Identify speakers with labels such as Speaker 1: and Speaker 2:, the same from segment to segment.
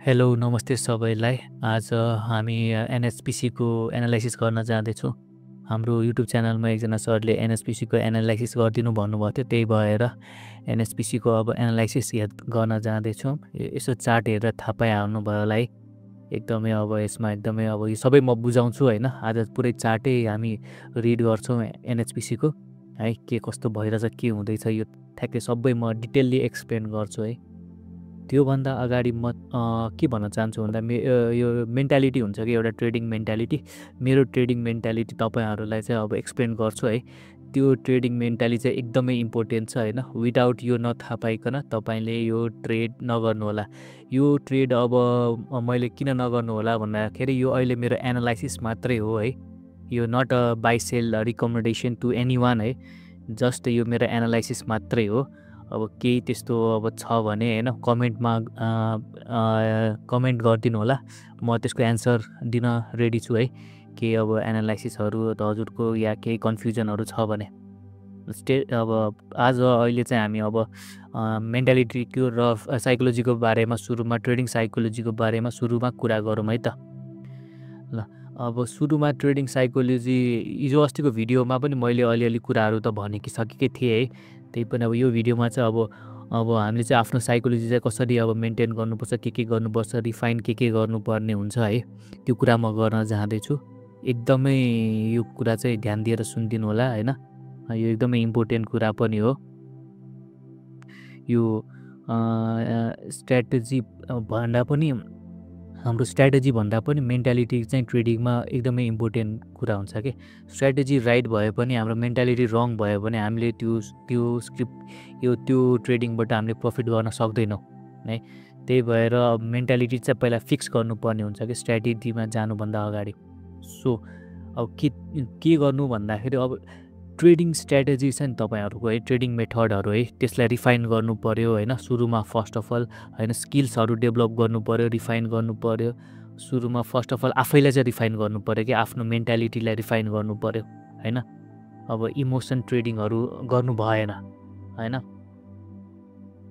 Speaker 1: Hello नमस्ते सबैलाई। आज हामी एनएचपिसी को एनालाइसिस गर्न जाँदैछौँ। हाम्रो युट्युब च्यानलमा एकजना सरले एनएचपिसी को एनालाइसिस गरिदिनु भन्नुभएको थियो, त्यही भएर एनएचपिसी को अब एनालाइसिस गर्न जाँदैछौँ। यसो चार्ट हेरेर थाहा पाइहाल्नु भयो होला है। एकदमै अब यसमा एकदमै अब यो सबै म बुझाउँछु हैन। आज पुरै चार्टै हामी रिड गर्छौँ एनएचपिसी को है, के कस्तो भइरहेछ, के हुँदैछ, यो ठ्याक्कै सबै म डिटेलली एक्सप्लेन गर्छु है। त्योभन्दा अगाडि म के भन्न चाहन्छु भन्दा यो मेन्टालिटी हुन्छ कि एउटा ट्रेडिङ मेन्टालिटी। मेरो ट्रेडिङ मेन्टालिटी तपाईँहरूलाई चाहिँ अब एक्सप्लेन गर्छु है। त्यो ट्रेडिङ मेन्टालिटी चाहिँ एकदमै इम्पोर्टेन्ट छ हैन। विदाउट यो नथाहा पाइकन तपाईँले यो ट्रेड नगर्नु होला। यो ट्रेड अब मैले किन नगर्नु होला भन्दाखेरि यो अहिले मेरो एनालाइसिस मात्रै हो है। यो not a buy sell recommendation to anyone है। जस्ट यो मेरो एनालाइसिस मात्रै हो। अब केही त्यस्तो अब छ भने हैन कमेन्टमा कमेन्ट गरिदिनु होला, म त्यसको एन्सर दिन रेडी छु है। के अब एनालाइसिसहरू हजुरको या केही कन्फ्युजनहरू छ भने अब आज अहिले चाहिँ हामी अब मेन्टालिटीको र साइकोलोजीको बारेमा सुरुमा ट्रेडिङ साइकोलोजीको बारेमा सुरुमा कुरा गरौँ है त। ल अब सुरुमा ट्रेडिङ साइकोलोजी हिजो अस्तिको भिडियोमा पनि मैले अलिअलि कुराहरू त भनिसकेकै थिएँ है। त्यही पनि अब यो भिडियोमा चाहिँ अब हामीले चाहिँ आफ्नो साइकोलोजी चाहिँ कसरी अब मेन्टेन गर्नुपर्छ, के गर्नुपर्छ, रिफाइन के गर्नुपर्ने हुन्छ है, त्यो कुरा म गर्न चाहँदैछु। एकदमै यो कुरा चाहिँ ध्यान दिएर सुनिदिनु होला हैन। यो एकदमै इम्पोर्टेन्ट कुरा पनि हो। यो स्ट्र्याटेजी भन्दा पनि हाम्रो स्ट्र्याटेजी भन्दा पनि मेन्टालिटी चाहिँ ट्रेडिङमा एकदमै इम्पोर्टेन्ट कुरा हुन्छ कि। स्ट्र्याटेजी राइट भए पनि हाम्रो मेन्टालिटी रङ भयो भने हामीले त्यो स्क्रिप्ट त्यो ट्रेडिङबाट हामीले प्रफिट गर्न सक्दैनौँ है। त्यही भएर मेन्टालिटी चाहिँ पहिला फिक्स गर्नुपर्ने हुन्छ कि स्ट्र्याटेजीमा जानुभन्दा अगाडि। सो अब के गर्नु भन्दाखेरि अब ट्रेडिङ स्ट्र्याटेजी छ नि तपाईँहरूको है, ट्रेडिङ मेथडहरू है, त्यसलाई रिफाइन गर्नु पऱ्यो हैन। सुरुमा फर्स्ट अफ अल हैन स्किल्सहरू डेभलप गर्नु पऱ्यो, रिफाइन गर्नु पऱ्यो। सुरुमा फर्स्ट अफ अल आफैलाई चाहिँ रिफाइन गर्नु पऱ्यो कि आफ्नो मेन्टालिटीलाई रिफाइन गर्नु पऱ्यो हैन। अब इमोसन ट्रेडिङहरू गर्नु भएन हैन।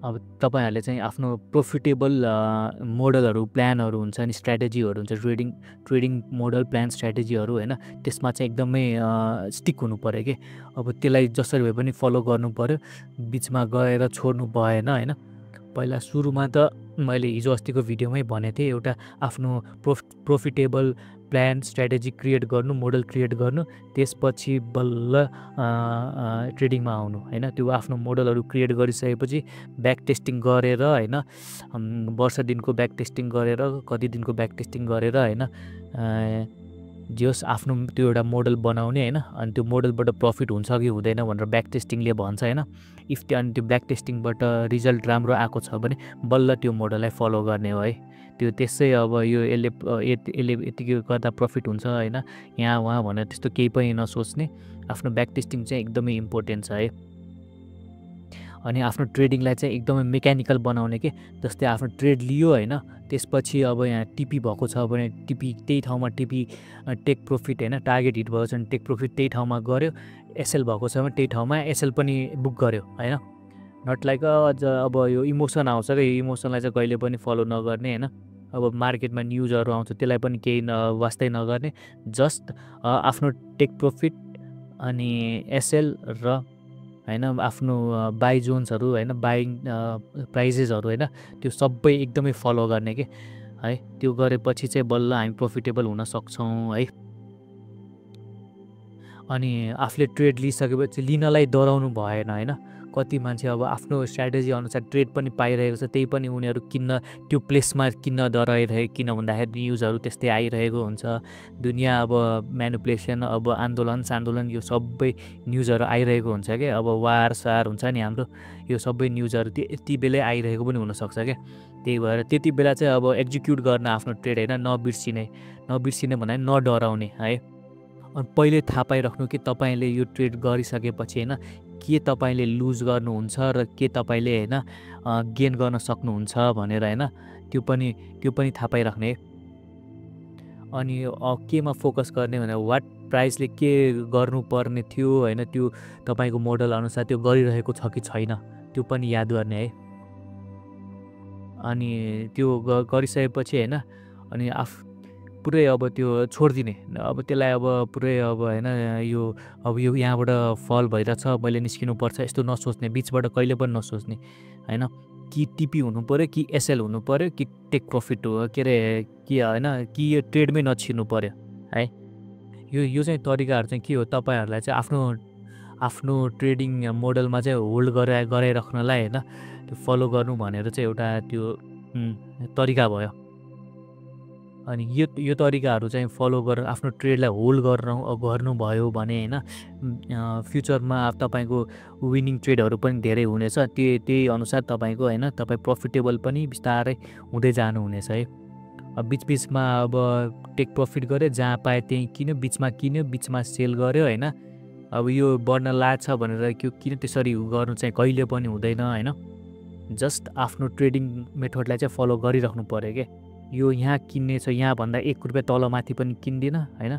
Speaker 1: अब तपाईँहरूले चाहिँ आफ्नो प्रोफिटेबल मोडलहरू प्लानहरू हुन्छ नि, स्ट्र्याटेजीहरू हुन्छ, ट्रेडिङ मोडल प्लान स्ट्र्याटेजीहरू हैन, त्यसमा चाहिँ एकदमै स्टिक हुनु पऱ्यो कि। अब त्यसलाई जसरी भए पनि फलो गर्नु पऱ्यो, बिचमा गएर छोड्नु भएन हैन। पहिला सुरुमा त मैले हिजो अस्तिको भिडियोमै भनेको थिएँ, एउटा आफ्नो प्रोफिटेबल प्लान स्ट्र्याटेजी क्रिएट गर्नु, मोडल क्रिएट गर्नु, त्यसपछि बल्ल ट्रेडिङमा आउनु हैन। त्यो आफ्नो मोडलहरू क्रिएट गरिसकेपछि ब्याक टेस्टिङ गरेर हैन, वर्ष दिनको ब्याक टेस्टिङ गरेर, कति दिनको ब्याक टेस्टिङ गरेर हैन, जस आफ्नो त्यो एउटा मोडल बनाउने हैन। अनि त्यो मोडलबाट प्रफिट हुन्छ कि हुँदैन भनेर ब्याक टेस्टिङले भन्छ हैन। इफ अनि त्यो ब्याक टेस्टिङबाट रिजल्ट राम्रो आएको छ भने बल्ल त्यो मोडललाई फलो गर्ने हो है। त्यो त्यसै अब यसले यतिकै गर्दा प्रफिट हुन्छ हैन, यहाँ वहाँ भनेर त्यस्तो केही पनि नसोच्ने। आफ्नो ब्याक टेस्टिङ चाहिँ एकदमै इम्पोर्टेन्ट छ है। अनि आफ्नो ट्रेडिङलाई चाहिँ एकदमै मेकानिकल बनाउने के। जस्तै आफ्नो ट्रेड लियो हैन, त्यसपछि अब यहाँ टिपी भएको छ भने टिपी त्यही ठाउँमा टिपी टेक प्रफिट हैन, टार्गेट हिट भएको छ भने टेक प्रफिट त्यही ठाउँमा गर्यो, एसएल भएको छ भने त्यही ठाउँमा एसएल पनि बुक गर्यो हैन। नट लाइक अब यो इमोसन आउँछ कि, यो इमोसनलाई चाहिँ कहिले पनि फलो नगर्ने हैन। अब मार्केटमा न्युजहरू आउँछ त्यसलाई पनि केही वास्तै नगर्ने। जस्ट आफ्नो टेक प्रफिट अनि एसएल र हैन आफ्नो बाई जोन्सहरू हैन, बाइङ प्राइजेसहरू हैन, त्यो सबै एकदमै फलो गर्ने के है। त्यो गरेपछि चाहिँ बल्ल हामी प्रफिटेबल हुन सक्छौँ है। अनि आफूले ट्रेड लिइसकेपछि लिनलाई डराउनु भएन हैन। कति मान्छे अब आफ्नो स्ट्र्याटेजी अनुसार ट्रेड पनि पाइरहेको छ, त्यही पनि उनीहरू किन्न त्यो प्लेसमा किन्न डराइरहेको, किन भन्दाखेरि न्युजहरू त्यस्तै आइरहेको हुन्छ। दुनियाँ अब म्यानिपुलेसन, अब आन्दोलन यो सबै न्युजहरू आइरहेको हुन्छ क्या। अब वार हुन्छ नि हाम्रो, यो सबै न्युजहरू यति बेलै आइरहेको पनि हुनसक्छ क्या। त्यही भएर त्यति बेला चाहिँ अब एक्जिक्युट गर्न आफ्नो ट्रेड हैन, नबिर्सिने भन्दा नडराउने है। अनि पहिले थाहा पाइराख्नु कि तपाईँले यो ट्रेड गरिसकेपछि हैन के तपाईँले लुज गर्नुहुन्छ र के तपाईँले हैन गेन गर्न सक्नुहुन्छ भनेर हैन, त्यो पनि थाहा पाइराख्ने। अनि केमा फोकस गर्ने भने वाट प्राइसले के गर्नुपर्ने थियो हैन, त्यो तपाईँको मोडल अनुसार त्यो गरिरहेको छ कि छैन, त्यो पनि याद गर्ने है। अनि त्यो गरिसकेपछि होइन अनि पुरै अब त्यो छोडिदिने अब त्यसलाई अब पुरै अब होइन यो यहाँबाट फल भइरहेछ मैले निस्किनुपर्छ यस्तो नसोच्ने बिचबाट कहिले पनि नसोच्ने होइन कि टिपी हुनु पऱ्यो कि एसएल हुनु पऱ्यो कि टेक प्रफिट हो के अरे कि होइन कि यो ट्रेडमै नछिर्नु पऱ्यो है यो चाहिँ तरिकाहरू चाहिँ के हो तपाईँहरूलाई चाहिँ आफ्नो ट्रेडिङ मोडलमा चाहिँ होल्ड गराइराख्नलाई होइन त्यो फलो गर्नु भनेर चाहिँ एउटा त्यो तरिका भयो अनि यो तरिकाहरू चाहिँ फलो गरेर आफ्नो ट्रेडलाई होल्ड गर्नुभयो भने होइन फ्युचरमा तपाईँको विनिङ ट्रेडहरू पनि धेरै हुनेछ त्यही अनुसार तपाईँको होइन तपाईँ प्रफिटेबल पनि बिस्तारै हुँदै जानुहुनेछ है बिचबिचमा अब टेक प्रफिट गऱ्यो जहाँ पायो त्यहीँ किन्यो बिचमा सेल गऱ्यो होइन अब यो बढ्न लाग्छ भनेर किन त्यसरी गर्नु चाहिँ कहिले पनि हुँदैन होइन जस्ट आफ्नो ट्रेडिङ मेथडलाई चाहिँ फलो गरिराख्नु पऱ्यो क्या यो यहाँ किन्ने छ यहाँभन्दा 1 रुपियाँ तलमाथि पनि किन्दिनँ होइन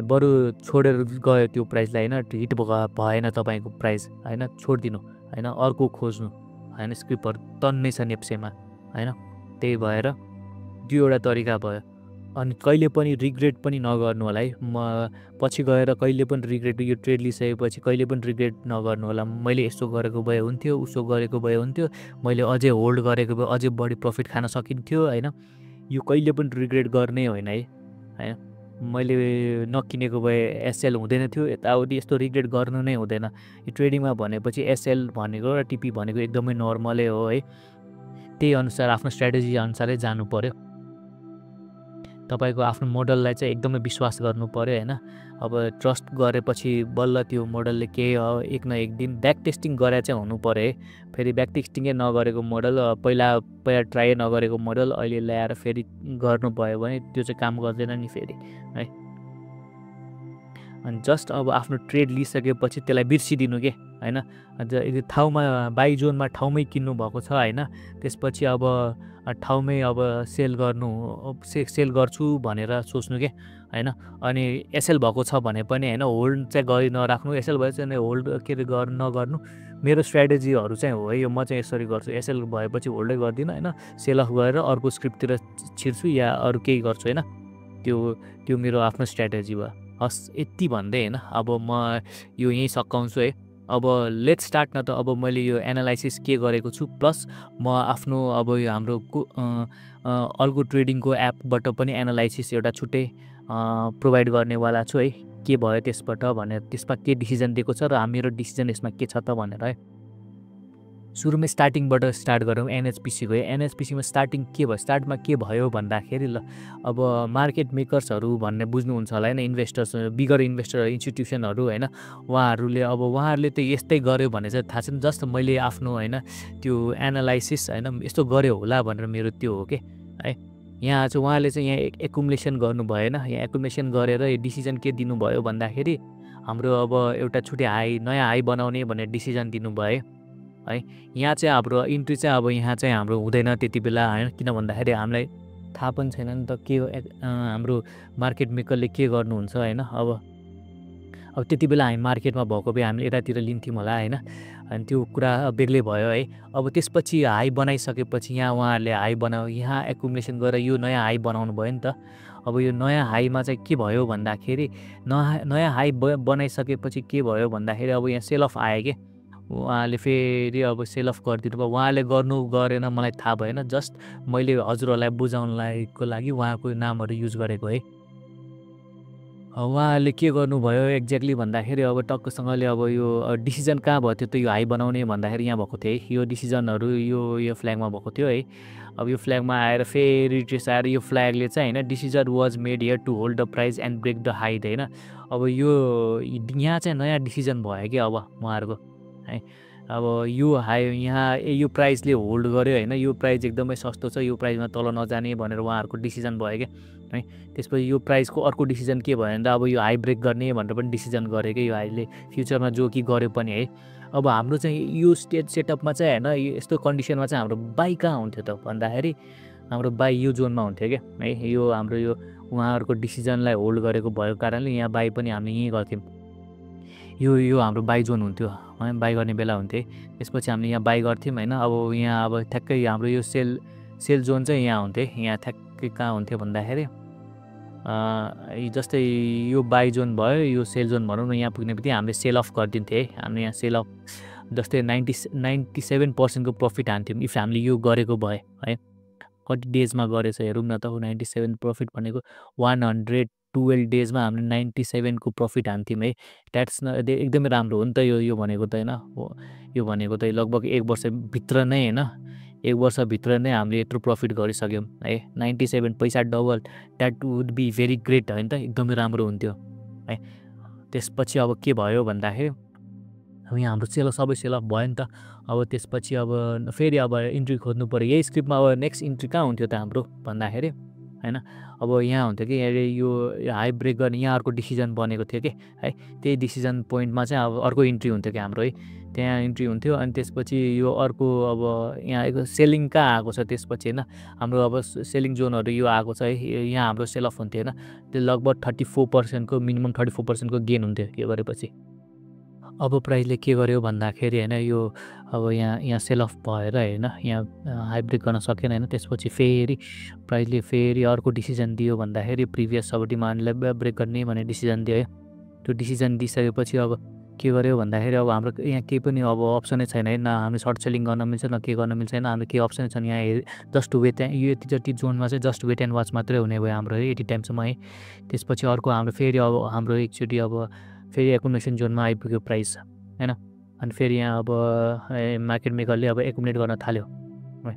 Speaker 1: बरु छोडेर गयो त्यो प्राइसलाई होइन हिट भएन तपाईँको प्राइस होइन छोडिदिनु होइन अर्को खोज्नु होइन स्क्रिपहरू तन्नै छ नेप्सेमा होइन त्यही भएर त्यो एउटा तरिका भयो अनि कहिले पनि रिग्रेट पनि नगर्नु होला है म पछि गएर कहिले पनि रिग्रेट यो ट्रेड लिइसकेपछि कहिले पनि रिग्रेट नगर्नु होला मैले यस्तो गरेको भए हुन्थ्यो उसो गरेको भए हुन्थ्यो मैले अझै होल्ड गरेको भए अझै बढी प्रफिट खान सकिन्थ्यो होइन यो कहिले पनि रिग्रेट गर्ने होइन है होइन मैले नकिनेको भए एसएल हुँदैन थियो यताउति यस्तो रिग्रेट गर्नु नै हुँदैन यो ट्रेडिङमा भनेपछि एसएल भनेको र टिपी भनेको एकदमै नर्मलै हो है त्यही अनुसार आफ्नो स्ट्राटेजी अनुसारै जानु पर्यो तपाईँको आफ्नो मोडललाई चाहिँ एकदमै विश्वास गर्नु पर्यो होइन अब ट्रस्ट गरेपछि बल्ल त्यो मोडलले एक न एक दिन ब्याक टेस्टिङ गरे चाहिँ हुनु पर्यो है फेरि ब्याक टेस्टिङै नगरेको मोडल पहिला ट्राई नगरेको मोडल अहिले ल्याएर फेरि गर्नुभयो भने त्यो चाहिँ काम गर्दैन नि फेरि है अनि जस्ट अब आफ्नो ट्रेड लिइसकेपछि त्यसलाई बिर्सिदिनु के होइन ठाउँमा बाई जोनमा ठाउँमै किन्नु भएको छ होइन त्यसपछि अब ठाउँमै अब सेल गर्छु भनेर सोच्नु के होइन अनि एसएल भएको छ भने पनि होइन होल्ड चाहिँ गरि नराख्नु एसएल भए चाहिँ होल्ड के अरे नगर्नु मेरो स्ट्राटेजीहरू चाहिँ हो है यो म चाहिँ यसरी गर्छु एसएल भएपछि होल्डै गर्दिनँ होइन सेल अफ गरेर अर्को स्क्रिप्टतिर छिर्छु या अरू केही गर्छु होइन त्यो मेरो आफ्नो स्ट्राटेजी भयो हस् यति भन्दै होइन अब म यो यहीँ सकाउँछु है अब लेट्स स्टार्ट न त अब मैले यो एनालाइसिस के गरेको छु प्लस म आफ्नो अब यो हाम्रो अर्को ट्रेडिङको एपबाट पनि एनालाइसिस एउटा छुट्टै प्रोभाइड गर्नेवाला छु है के भयो त्यसबाट भनेर त्यसमा के डिसिजन दिएको छ र मेरो डिसिजन यसमा के छ त भनेर है सुरुमै स्टार्टिङबाट स्टार्ट गरौँ एनएचपिसीको एनएचपिसीमा स्टार्टिङ के भयो स्टार्टमा के भयो भन्दाखेरि ल अब मार्केट मेकर्सहरू भन्ने बुझ्नुहुन्छ होला होइन इन्भेस्टर्स बिगर इन्भेस्टर इन्स्टिट्युसनहरू होइन उहाँहरूले त यस्तै गर्यो भने चाहिँ थाहा छैन जस्ट मैले आफ्नो होइन त्यो एनालाइसिस होइन यस्तो गर्यो होला भनेर मेरो त्यो हो कि है यहाँ चाहिँ उहाँले चाहिँ यहाँ एकुमुलेसन गर्नु भएन यहाँ एकुमुलेसन गरेर यो डिसिजन के दिनुभयो भन्दाखेरि हाम्रो अब एउटा छुट्टै नयाँ हाई बनाउने भनेर डिसिजन दिनुभयो है यहाँ चाहिँ हाम्रो इन्ट्री चाहिँ अब यहाँ चाहिँ हाम्रो हुँदैन त्यति बेला होइन किन भन्दाखेरि हामीलाई थाहा पनि छैन नि त के हाम्रो मार्केट मेकरले के गर्नुहुन्छ होइन अब त्यति बेला हामी मार्केटमा भएको भए हामीले यतातिर लिन्थ्यौँ होला होइन अनि त्यो कुरा बेग्लै भयो है अब त्यसपछि हाई बनाइसकेपछि यहाँ उहाँहरूले हाई बनायो यहाँ एकुमुलेसन गरेर यो नयाँ हाई बनाउनु भयो नि त अब यो नयाँ हाईमा चाहिँ के भयो भन्दाखेरि नयाँ हाई बनाइसकेपछि के भयो भन्दाखेरि अब यहाँ सेल अफ आयो कि उहाँले फेरि अब सेल अफ गरिदिनु भयो उहाँले गर्नु गरेन मलाई थाहा भएन जस्ट मैले हजुरहरूलाई बुझाउनलाईको लागि उहाँको नामहरू युज गरेको है उहाँले के गर्नुभयो एक्ज्याक्टली भन्दाखेरि अब टक्कसँगले अब यो डिसिजन कहाँ भयो त्यो त यो हाई बनाउने भन्दाखेरि यहाँ भएको थियो है यो डिसिजनहरू यो फ्ल्यागमा भएको थियो है अब यो फ्ल्यागमा आएर फेरि रिट्रेस आएर यो फ्ल्यागले चाहिँ होइन decision was made here to hold the price and break the height होइन अब यहाँ चाहिँ नयाँ डिसिजन भयो कि अब उहाँहरूको है अब यो हाई यहाँ यो प्राइसले होल्ड गर्यो होइन यो प्राइस एकदमै सस्तो छ यो प्राइसमा तल नजाने भनेर उहाँहरूको डिसिजन भयो क्या है त्यसपछि यो प्राइसको अर्को डिसिजन के भयो भने त अब यो हाई ब्रेक गर्ने भनेर पनि डिसिजन गर्यो कि यो हाईले फ्युचरमा जो कि गर्यो पनि है अब हाम्रो चाहिँ यो स्टेज सेटअपमा चाहिँ होइन यस्तो कन्डिसनमा चाहिँ हाम्रो बाई कहाँ हुन्थ्यो त भन्दाखेरि हाम्रो बाई यो जोनमा हुन्थ्यो क्या है यो हाम्रो यो उहाँहरूको डिसिजनलाई होल्ड गरेको भएको कारणले यहाँ बाई पनि हामीले यहीँ गर्थ्यौँ यो हाम्रो बाई जोन हुन्थ्यो है बाई गर्ने बेला हुन्थ्यो त्यसपछि हामीले यहाँ बाई गर्थ्यौँ होइन अब यहाँ अब ठ्याक्कै हाम्रो यो सेल जोन चाहिँ यहाँ हुन्थ्यो। यहाँ ठ्याक्कै कहाँ हुन्थ्यो भन्दाखेरि जस्तै यो बाई जोन भयो, यो सेल जोन भनौँ न, यहाँ पुग्ने बित्तिकै हामीले सेल अफ गरिदिन्थ्यो है। हामीले यहाँ सेल अफ जस्तै 97% को प्रफिट हान्थ्यौँ इफ हामीले यो गरेको भए है। कति डेजमा गरेछ हेरौँ न त। 97 प्रफिट भनेको 112 डेजमा हामीले 97 को प्रफिट हान्थ्यौँ है। द्याट्स एकदमै राम्रो हो नि त यो भनेको त होइन। यो भनेको त लगभग 1 वर्षभित्र नै होइन, 1 वर्षभित्र नै हामीले यत्रो प्रफिट गरिसक्यौँ है। 97 पैसा double, that would be very great होइन त, एकदमै राम्रो हुन्थ्यो है। त्यसपछि अब के भयो भन्दाखेरि अब यहाँ हाम्रो सबै सेल अफ भयो नि त। अब त्यसपछि अब फेरि अब इन्ट्री खोज्नु पऱ्यो। यही स्क्रिप्टमा अब नेक्स्ट इन्ट्री कहाँ हुन्थ्यो त हाम्रो भन्दाखेरि होइन, अब यहाँ हुन्थ्यो कि यो हाई ब्रेक गर्ने यहाँ अर्को डिसिजन बनेको थियो कि है। त्यही डिसिजन पोइन्टमा चाहिँ अब अर्को इन्ट्री हुन्थ्यो कि हाम्रो है, त्यहाँ इन्ट्री हुन्थ्यो। अनि त्यसपछि यो अर्को अब यहाँ सेलिङ कहाँ आएको छ त्यसपछि होइन, हाम्रो अब सेलिङ जोनहरू यो आएको छ है। यहाँ हाम्रो सेल अफ हुन्थ्यो होइन, त्यो लगभग 34% को मिनिमम 34% को गेन हुन्थ्यो यो गरेपछि। अब प्राइसले के गर्यो भन्दाखेरि होइन, यो अब यहाँ सेल अफ भएर होइन, यहाँ हाई ब्रेक गर्न सकेन होइन। त्यसपछि फेरि प्राइसले फेरि अर्को डिसिजन दियो भन्दाखेरि प्रिभियस अब डिमान्डलाई ब्रेक गर्ने भन्ने डिसिजन दियो है। त्यो डिसिजन दिइसकेपछि अब के गर्यो भन्दाखेरि अब हाम्रो यहाँ केही पनि अब अप्सनै छैन है। न हामीले सर्ट सेलिङ गर्न मिल्छ, न के गर्न मिल्छ होइन। हाम्रो केही अप्सनै छैन यहाँ। जस्ट वेट, यो यति जति जोनमा चाहिँ जस्ट वेट एन्ड वाच मात्रै हुने भयो हाम्रो है 80 टाइमसम्म है। त्यसपछि अर्को हाम्रो फेरि अब हाम्रो एकचोटि अब फेरि एकुमुलेसन जोनमा आइपुग्यो प्राइस होइन। अनि फेरि यहाँ अब मार्केट मेकरले अब एकुमुलेट गर्न थाल्यो है,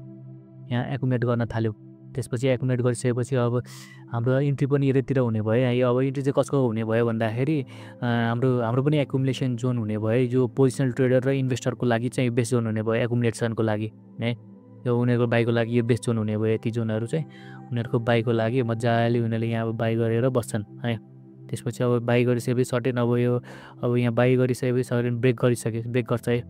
Speaker 1: यहाँ एकुमुलेट गर्न थाल्यो। त्यसपछि एकुमुलेट गरिसकेपछि अब हाम्रो इन्ट्री पनि यतातिर हुने भयो। अब इन्ट्री चाहिँ कसको हुने भयो भन्दाखेरि हाम्रो पनि एकुमुलेसन जोन हुने भयो। जो पोजिसनल ट्रेडर र इन्भेस्टरको लागि चाहिँ बेस्ट जोन हुने भयो एकुमुलेसनको लागि है। यो उनीहरूको बाईको लागि यो बेस्ट जोन हुने भयो। यति जोनहरू चाहिँ उनीहरूको बाईको लागि मजाले उनीहरूले यहाँ अब बाई गरेर बस्छन् है। त्यसपछि अब बाई गरिसकेपछि सर्टेन अब यहाँ बाई गरिसकेपछि सर्टेन ब्रेक गर्छ है।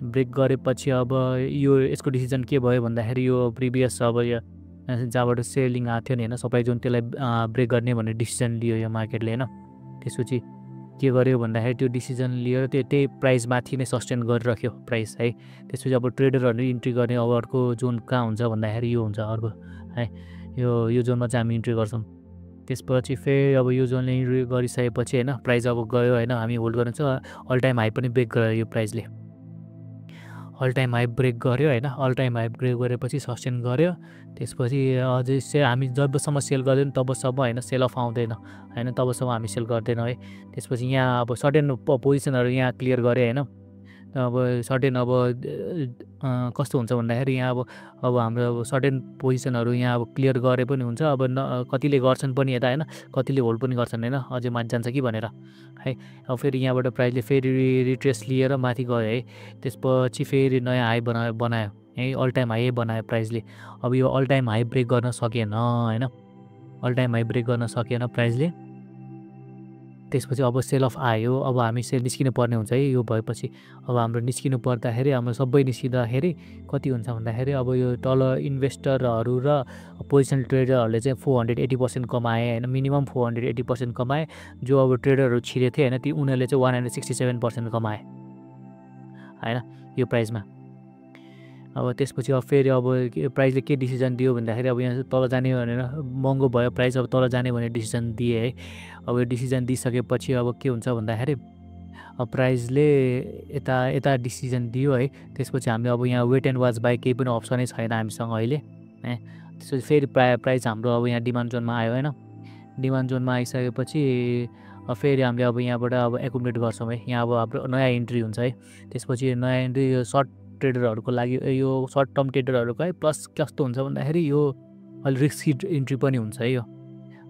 Speaker 1: ब्रेक गरेपछि अब यो यसको डिसिजन के भयो भन्दाखेरि यो प्रिभियस अब यो जहाँबाट सेलिङ आएको थियो नि होइन, सप्लाई जोन, त्यसलाई ब्रेक गर्ने भन्ने डिसिजन लियो यो मार्केटले होइन। त्यसपछि के गर्यो भन्दाखेरि त्यो डिसिजन लिएर त्यही प्राइस माथि नै सस्टेन गरिराख्यो प्राइस है। त्यसपछि अब ट्रेडरहरूले इन्ट्री गर्ने अब अर्को जोन कहाँ हुन्छ भन्दाखेरि यो हुन्छ अर्को है। यो जोनमा चाहिँ हामी इन्ट्री गर्छौँ। त्यसपछि फेरि अब यो जोनले इन्ट्री गरिसकेपछि होइन, प्राइस अब गयो होइन, हामी होल्ड गर्नु छ। अल टाइम हाई पनि ब्रेक गर्यो यो प्राइसले, अल टाइम हाई ब्रेक गर्यो होइन। अल टाइम हाई ब्रेक गरेपछि सस्टेन गर्यो। त्यसपछि अझै हामी जबसम्म सेल गर्दैन तबसम्म होइन सेल अफ आउँदैन होइन, तबसम्म हामी सेल गर्दैनौँ है। त्यसपछि यहाँ अब सर्टेन पोजिसनहरू यहाँ क्लियर गऱ्यो होइन। अब सर्टेन अब कस्तो हुन्छ भन्दाखेरि यहाँ अब हाम्रो अब सर्टेन पोजिसनहरू यहाँ अब क्लियर गरे पनि हुन्छ। अब कतिले गर्छन् पनि यता होइन, कतिले होल्ड पनि गर्छन् होइन, अझै माथि जान्छ कि भनेर है। अब फेरि यहाँबाट प्राइसले फेरि रिट्रेस लिएर माथि गयो है। त्यसपछि फेरि नयाँ हाई बनायो है, अल टाइम हाई बनायो प्राइसले। अब यो अल टाइम हाई ब्रेक गर्न सकेन होइन, अल टाइम हाई ब्रेक गर्न सकेन प्राइसले। त्यसपछि अब सेल अफ आयो। अब हामी सेल निस्किनु पर्ने हुन्छ है। यो भएपछि अब हाम्रो निस्किनु पर्दाखेरि हाम्रो सबै निस्किँदाखेरि कति हुन्छ भन्दाखेरि अब यो तल इन्भेस्टरहरू र पोजिसनल ट्रेडरहरूले चाहिँ 480% कमाए होइन, मिनिमम 480% कमाए। जो अब ट्रेडरहरू छिरेको थियो होइन, ती उनीहरूले चाहिँ 167% कमाए होइन यो प्राइसमा। अब त्यसपछि अब फेरि अब प्राइसले के डिसिजन दियो भन्दाखेरि अब यहाँ तल जाने भनेर महँगो भयो प्राइस, अब तल जाने भनेर डिसिजन दिए है। अब यो डिसिजन दिइसकेपछि अब के हुन्छ भन्दाखेरि अब प्राइसले यता डिसिजन दियो है। त्यसपछि हामीले अब यहाँ वेट एन्ड वाच बाई केही पनि अप्सनै छैन हामीसँग अहिले है। त्यसपछि फेरि प्राइस हाम्रो अब यहाँ डिमान्ड जोनमा आयो होइन। डिमान्ड जोनमा आइसकेपछि फेरि हामीले अब यहाँबाट अब एकुमुलेट गर्छौँ है। यहाँ अब हाम्रो नयाँ इन्ट्री हुन्छ है। त्यसपछि नयाँ इन्ट्री यो सर्ट ट्रेडरहरूको लागि, यो सर्ट टर्म ट्रेडरहरूको है। प्लस कस्तो हुन्छ भन्दाखेरि यो अलिक रिस्की इन्ट्री पनि हुन्छ है यो।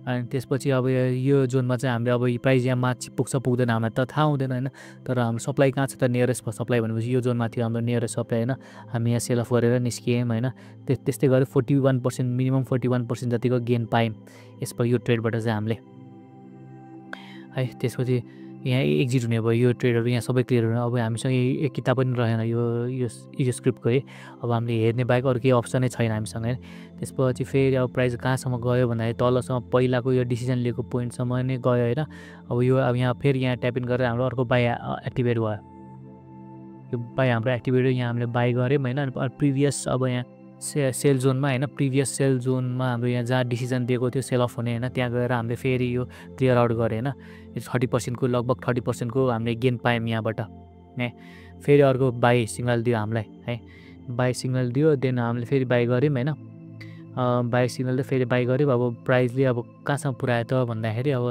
Speaker 1: अनि त्यसपछि अब यो जोनमा चाहिँ हामीले अब प्राइस यहाँ माथि पुग्छ पुग्दैन हामीलाई त थाहा हुँदैन होइन। तर हाम्रो सप्लाई कहाँ छ त, नियरेस्ट सप्लाई भनेपछि यो जोनमा थियो हाम्रो नियरेस्ट सप्लाई होइन। हामी यहाँ सेल अफ गरेर निस्कियौँ होइन। त्यस्तै गरेर 41% मिनिमम 41% जतिको गेन पायौँ यसको यो ट्रेडबाट चाहिँ हामीले है। त्यसपछि यहाँ एक्जिट हुने भयो यो ट्रेडहरू, यहाँ सबै क्लियर हुने। अब हामीसँग एक किताब पनि रहेन यो स्क्रिप्टको है। अब हामीले हेर्ने बाहेक अरू केही अप्सनै छैन हामीसँग है। त्यसपछि फेरि अब प्राइस कहाँसम्म गयो भन्दाखेरि तलसम्म पहिलाको यो डिसिजन लिएको पोइन्टसम्म नै गयो होइन। अब यहाँ फेरि यहाँ ट्याप इन गरेर हाम्रो अर्को बाई एक्टिभेट भयो। यो बाई हाम्रो एक्टिभेट यहाँ हामीले बाई गऱ्यौँ होइन। प्रिभियस अब यहाँ सेल जोनमा होइन प्रिभियस सेल जोनमा हाम्रो यहाँ जहाँ डिसिजन दिएको थियो सेल अफ हुने होइन त्यहाँ गएर हामीले फेरि यो क्लियर आउट गऱ्यो होइन 30% लगभग 30% हामीले गेन पायौँ यहाँबाट है फेरि अर्को बाई सिग्नल दियो हामीलाई है बाई सिग्नल दियो देन हामीले फेरि बाई गऱ्यौँ होइन बाई सिग्नल त फेरि बाई गऱ्यौँ अब प्राइसले अब कहाँसम्म पुऱ्यायो त भन्दाखेरि अब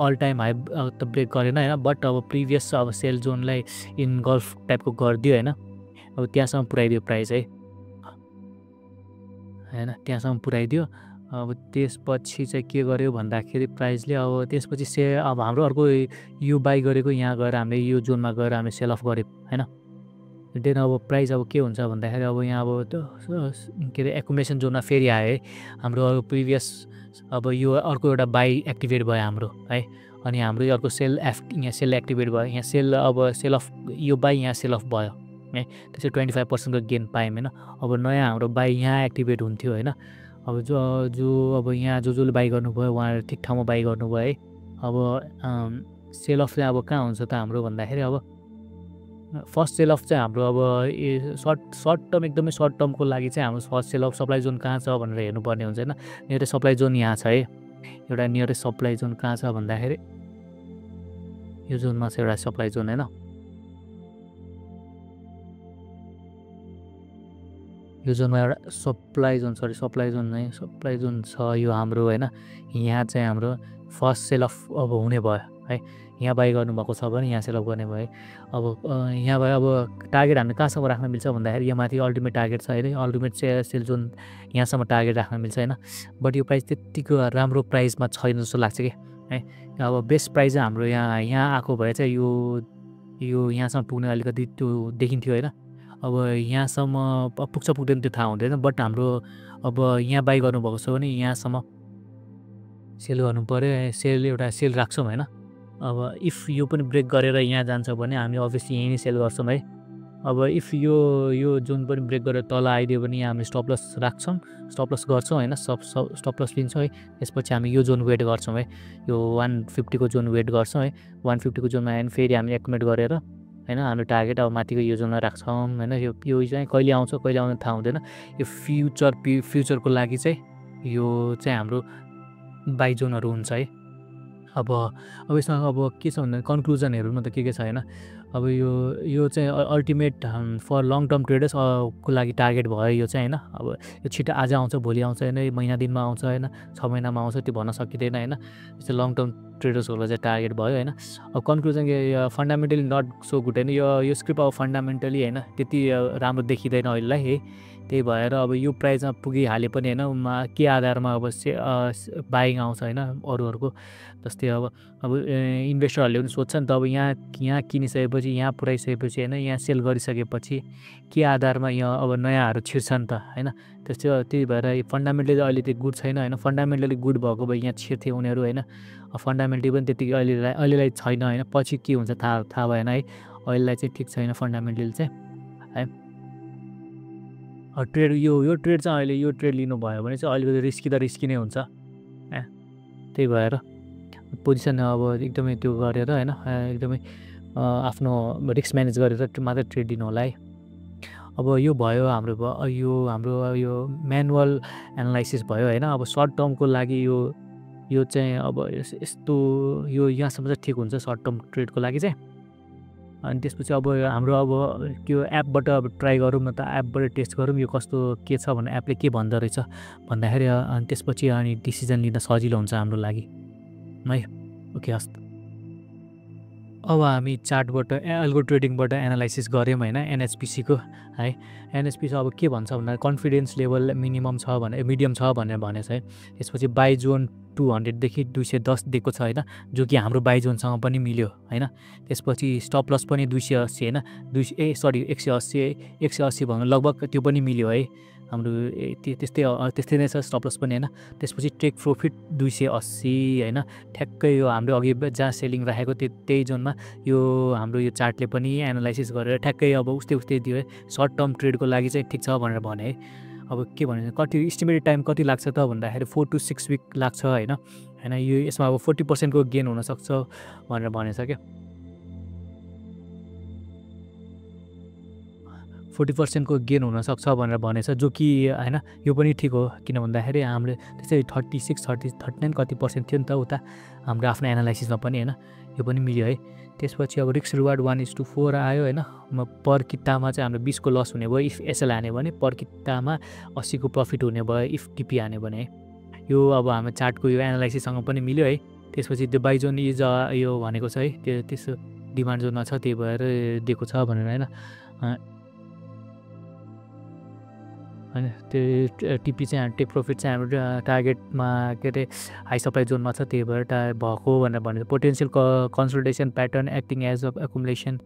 Speaker 1: अल टाइम हाई त ब्रेक गरेन होइन बट अब प्रिभियस अब सेल जोनलाई इनगल्फ टाइपको गरिदियो होइन अब त्यहाँसम्म पुऱ्याइदियो प्राइस है होइन त्यहाँसम्म पुऱ्याइदियो अब त्यसपछि चाहिँ के गर्यो भन्दाखेरि प्राइसले अब त्यसपछि अब हाम्रो अर्को यो बाई गरेको यहाँ गएर हामीले यो जोनमा गएर हामीले सेल अफ गऱ्यौँ होइन देन अब प्राइस अब के हुन्छ भन्दाखेरि अब यहाँ अब के अरे एकुमुलेसन जोनमा फेरि आयो है हाम्रो प्रिभियस अब यो अर्को एउटा बाई एक्टिभेट भयो हाम्रो है अनि हाम्रो अर्को सेल यहाँ सेल एक्टिभेट भयो यहाँ सेल अब सेल अफ यो बाई यहाँ सेल अफ भयो है त्यसै 25% को गेन पायौँ होइन अब नयाँ हाम्रो बाई यहाँ एक्टिभेट हुन्थ्यो होइन अब जो अब यहाँ जसले बाई गर्नुभयो उहाँहरू ठिक ठाउँमा बाई गर्नुभयो है अब सेल अफ चाहिँ अब कहाँ हुन्छ त हाम्रो भन्दाखेरि अब फर्स्ट सेल अफ चाहिँ हाम्रो अब सर्ट टर्म एकदमै सर्ट टर्मको लागि चाहिँ हाम्रो first sell of supply zone कहाँ छ भनेर हेर्नुपर्ने हुन्छ होइन नियरेस्ट सप्लाई जोन यहाँ छ है एउटा नियरेस्ट सप्लाई जोन कहाँ छ भन्दाखेरि यो जोनमा छ एउटा सप्लाई जोन होइन यो जोनमा एउटा सप्लाई जोन छ यो हाम्रो होइन यहाँ चाहिँ हाम्रो फर्स्ट सेल अफ अब हुने भयो है यहाँ बाई गर्नुभएको छ भने यहाँ सेल अफ गर्ने भयो अब यहाँ भयो अब टार्गेट हामीले कहाँसम्म राख्न मिल्छ भन्दाखेरि यो माथि अल्टिमेट टार्गेट छ होइन अल्टिमेट सेल जोन यहाँसम्म टार्गेट राख्न मिल्छ होइन बट यो प्राइस त्यत्तिको राम्रो प्राइसमा छैन जस्तो लाग्छ कि है अब बेस्ट प्राइस चाहिँ हाम्रो यहाँ आएको भए चाहिँ यो यहाँसम्म पुग्ने अलिकति त्यो देखिन्थ्यो होइन अब यहाँसम्म पुग्छ पुग्दैन त्यो थाहा हुँदैन बट हाम्रो अब यहाँ बाई गर्नुभएको छ भने यहाँसम्म सेल गर्नु पऱ्यो सेल एउटा सेल राख्छौँ होइन अब इफ यो पनि ब्रेक गरेर यहाँ जान्छ भने हामी अभियसली यहीँ नै सेल गर्छौँ है अब इफ यो जोन पनि ब्रेक गरेर तल आइदियो भने यहाँ हामीले स्टप लस राख्छौँ स्टप लस गर्छौँ होइन स्टप लस लिन्छौँ है त्यसपछि हामी यो जोन वेट गर्छौँ है यो 150 को जोन वेट गर्छौँ है 150 को जोनमा आयो भने फेरि हामी एकुमुलेट गरेर होइन हाम्रो टार्गेट अब माथिको यो जोनमा राख्छौँ होइन यो चाहिँ कहिले आउँछ कहिले आउँछ थाहा हुँदैन यो फ्युचरको लागि चाहिँ यो चाहिँ हाम्रो बाई जोनहरू हुन्छ है अब यसमा अब के छ भन्दा कन्क्लुजनहरूमा त के छ होइन अब यो चाहिँ ultimate for long term traders को लागि टार्गेट भयो यो चाहिँ होइन अब यो छिटो आज आउँछ भोलि आउँछ होइन महिना दिनमा आउँछ होइन 6 महिनामा आउँछ त्यो भन्न सकिँदैन होइन यस्तो लङ टर्म ट्रेडर्सहरूलाई चाहिँ टार्गेट भयो होइन अब conclusion fundamentally not so good होइन यो स्क्रिप्ट अब फन्डामेन्टली होइन त्यति राम्रो देखिँदैन अहिलेलाई है त्यही भएर अब यो प्राइसमा पुगिहाले पनि होइन के आधारमा अब बाइङ आउँछ होइन अरूहरूको जस्तै अब इन्भेस्टरहरूले पनि सोध्छ नि त अब यहाँ किनिसकेपछि यहाँ पुऱ्याइसकेपछि होइन यहाँ सेल गरिसकेपछि के आधारमा यहाँ अब नयाँहरू छिर्छन् त होइन त्यही भएर फन्डामेन्टली अहिले त्यो गुड छैन होइन फन्डामेन्टली गुड भएको भए यहाँ छिर्थे उनीहरू होइन फन्डामेन्टली पनि त्यतिकै अहिलेलाई छैन होइन पछि के हुन्छ थाहा भएन है अहिलेलाई चाहिँ ठिक छैन फन्डामेन्टली चाहिँ है ट्रेड यो ट्रेड चाहिँ अहिले यो ट्रेड लिनुभयो भने चाहिँ अलिकति रिस्की नै हुन्छ त्यही भएर पोजिसन अब एकदमै त्यो गरेर होइन एकदमै आफ्नो रिस्क म्यानेज गरेर मात्रै ट्रेड दिनु होला है अब यो भयो हाम्रो यो म्यानुअल एनालाइसिस भयो होइन अब सर्ट टर्मको लागि यो चाहिँ अब यस्तो यो यहाँसम्म चाहिँ ठिक हुन्छ सर्ट टर्म ट्रेडको लागि चाहिँ अनि त्यसपछि अब हाम्रो अब त्यो एपबाट अब ट्राई गरौँ न त एपबाट टेस्ट गरौँ यो कस्तो के छ भने एपले के भन्दो रहेछ भन्दाखेरि अनि त्यसपछि अनि डिसिजन लिन सजिलो हुन्छ हाम्रो लागि है ओके हस् अब हामी चार्टबाट एल्गो ट्रेडिङबाट एनालाइसिस गऱ्यौँ होइन एनएचपिसीको है एनएचपिसी अब के भन्छ भन्दा कन्फिडेन्स लेभल मिनिमम छ भने मिडियम छ भनेर भनेछ है त्यसपछि बाई जोन 200 देखि 210 दिएको छ होइन जो कि हाम्रो बाई जोनसँग पनि मिल्यो होइन त्यसपछि स्टप लस पनि 280 होइन 180 भन्नु लगभग त्यो पनि मिल्यो है हाम्रो त्यस्तै नै छ स्टप लस पनि होइन त्यसपछि टेक प्रफिट 280 होइन ठ्याक्कै यो हाम्रो अघि जहाँ सेलिङ राखेको त्यही जोनमा यो हाम्रो यो चार्टले पनि एनालाइसिस गरेर ठ्याक्कै अब उस्तै दियो है सर्ट टर्म ट्रेडको लागि चाहिँ ठिक छ भनेर भने है अब के भने कति इस्टिमेटेड टाइम कति लाग्छ त भन्दाखेरि 4 to 6 विक लाग्छ होइन यो यसमा अब 40% को गेन हुनसक्छ भनेर भनेछ क्या 40% को गेन हुनसक्छ भनेर भनेछ, जो कि होइन यो पनि ठिक हो। किन भन्दाखेरि हामीले त्यसै 36 39 कति % थियो नि त उता हाम्रो आफ्नो एनालाइसिसमा पनि होइन, यो पनि मिल्यो है। त्यसपछि अब रिस्क रिवार्ड 1:4 आयो होइन। पर कितामा चाहिँ हाम्रो 20 को लस हुने भयो इफ एसएल हान्यो भने, पर कितामा 80 को प्रफिट हुने भयो इफ टिपी हान्यो भने है। यो अब हाम्रो चार्टको यो एनालाइसिससँग पनि मिल्यो है। त्यसपछि त्यो बाई जोन इज यो भनेको छ है, त्यो त्यसो डिमान्ड जोनमा छ, त्यही भएर दिएको छ भनेर होइन। होइन त्यो टिपी चाहिँ टेक प्रफिट चाहिँ हाम्रो टार्गेटमा के अरे हाई सप्लाई जोनमा छ, त्यही भएर भएको भनेर भनेको। Potential consolidation pattern acting as of accumulation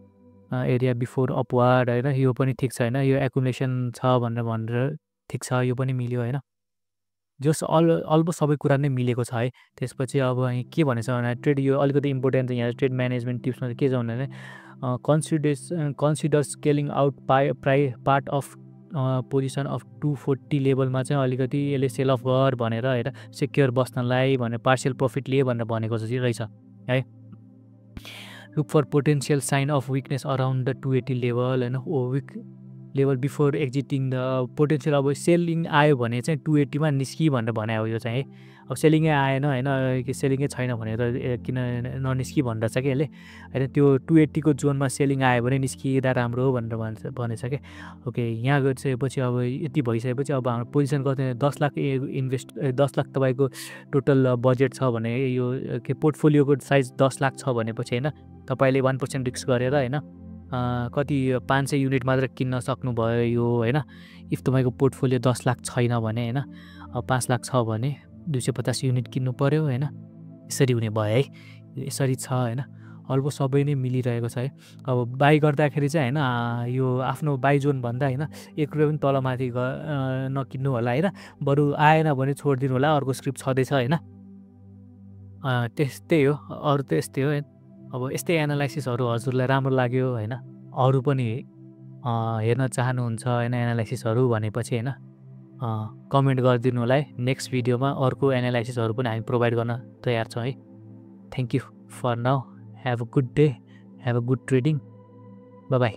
Speaker 1: area before upward होइन, यो पनि ठिक छ होइन। यो एकुमुलेसन छ भनेर ठिक छ, यो पनि मिल्यो होइन। जस अलमोस्ट सबै कुरा नै मिलेको छ है। त्यसपछि अब के भनेछ भने ट्रेड, यो अलिकति इम्पोर्टेन्ट यहाँ ट्रेड म्यानेजमेन्ट टिप्समा के छ भने consider scaling out part of position of 240 लेभलमा चाहिँ अलिकति यसले सेल अफ गर भनेर हेर, सेक्योर बस्नलाई भनेर पार्सियल प्रफिट लिए भनेर भनेको रहेछ है। Look for potential sign of weakness around the 280 level होइन, weak level before exiting the potential. अब सेलिङ आयो भने चाहिँ 280 निस्कि भनेर भने हो यो चाहिँ है। अब सेलिङै आएन होइन, सेलिङै छैन भने त किन ननिस्कि भनेर छ कि यसले होइन। त्यो 280 को जोनमा सेलिङ आयो भने निस्किँदा राम्रो हो भनेर भनेछ क्या। ओके, यहाँ गइसकेपछि अब यति भइसकेपछि अब हाम्रो पोजिसन कति 10 लाख इन्भेस्ट 10 लाख तपाईँको टोटल बजेट छ भने, यो के पोर्टफोलियोको साइज 10 लाख छ भनेपछि होइन, तपाईँले 1% रिस्क गरेर होइन कति 500 युनिट मात्र किन्न सक्नुभयो यो होइन। इफ तपाईँको पोर्टफोलियो 10 लाख छैन भने होइन, अब 5 लाख छ भने 250 युनिट किन्नु पऱ्यो होइन। यसरी हुने भयो है, यसरी छ होइन। अलमोस्ट सबै नै मिलिरहेको छ है। अब बाई गर्दाखेरि चाहिँ होइन, यो आफ्नो बाई जोन भन्दा होइन 1 रुपियाँ पनि तलमाथि नकिन्नु होला होइन। बरु आएन भने छोडिदिनु होला, अर्को स्क्रिप्ट छँदैछ होइन। त्यस्तै हो, अरू त यस्तै हो। अब यस्तै एनालाइसिसहरू हजुरलाई राम्रो लाग्यो होइन, अरू पनि हेर्न चाहनुहुन्छ होइन एनालाइसिसहरू भनेपछि होइन, कमेन्ट गरिदिनु होला है। नेक्स्ट भिडियोमा अर्को एनालाइसिसहरू पनि हामी प्रोभाइड गर्न तयार छौँ है। Thank you for now, have a good day, have a good trading, bye by.